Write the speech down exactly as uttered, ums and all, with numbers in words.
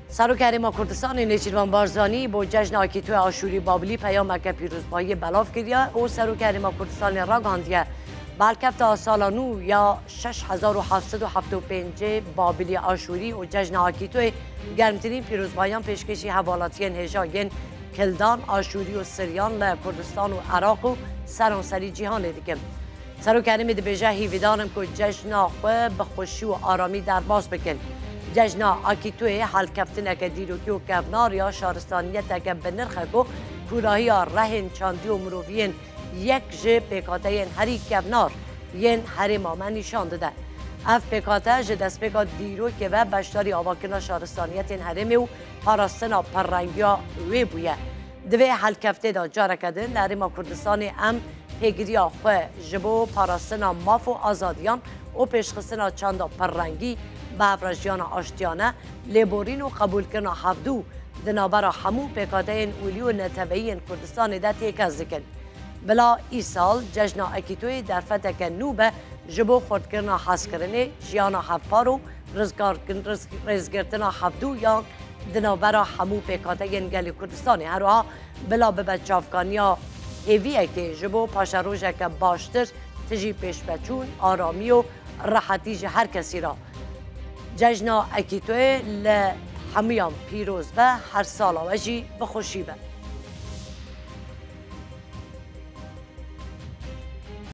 Serokê Herêma Kurdistanê Nêçîrvan Barzanî bo cejna Akîtoyê Aşûrî Babilî peyameke pîrozbayiyê belav kiriye û Serokê Herêma Kurdistanê ragihandiye, bi helkefta sala nû ya şeş hezar û heft sed û heft û pêncê Babilî Aşûrî û cejna Akîtoyê germtirîn pîrozbahiyan pêşkêşî hevalatiyên hêja yên Kildan, Aşûrî û Siryan li Kurdistan û Iraq û seranserî cîhanê dikin. Serokê Herêmê dibêje, hîvîdar im ku cejna xwe bi xweşî û aramî derbas bikin. Cejna Akîtoyê helkeftineke dîrokî û kevnar ya şaristaniyeteke bi nirx e ku kûrahiya rehên çandî û mirovî yên yek ji pêkhateyên herî kevnar yên herêma me nîşan dide. Ev pêkhate ji destpêka dîrokê ve beşdarî avakirina şaristaniyetên herêmê û parastina pirrengiya wê bûye. Di vê helkeftê de careke din li Herêma Kurdistanê em pêgiriya xwe ji bo parastina maf û azadiyan û pêşxistina çanda pirrengî, bi hev re jiyana aştiyane, lêborîn û qebûlkirina hevdû di navbera hemû pêkhateyên olî û neteweyî yên Kurdistanê de têkez dikin. Bila îsal cejna Ekîtoyê derfeteke nû be ji bo xurtkirina hezkirinê, jiyana hevpar û rizgarkin-, riz-, rêzgirtina hevdû yan di navbera hemû pêkhateyên gelê Kurdistanê. Her wiha bila bibe çavkaniya hêviyekê ji bo paşerojeke baştir, tijî pêşveçûn, aramî û rehetî ji her kesî re. Cejna Ekîtoyê li hemûyan pîroz be, her sala we jî bi xweşî be.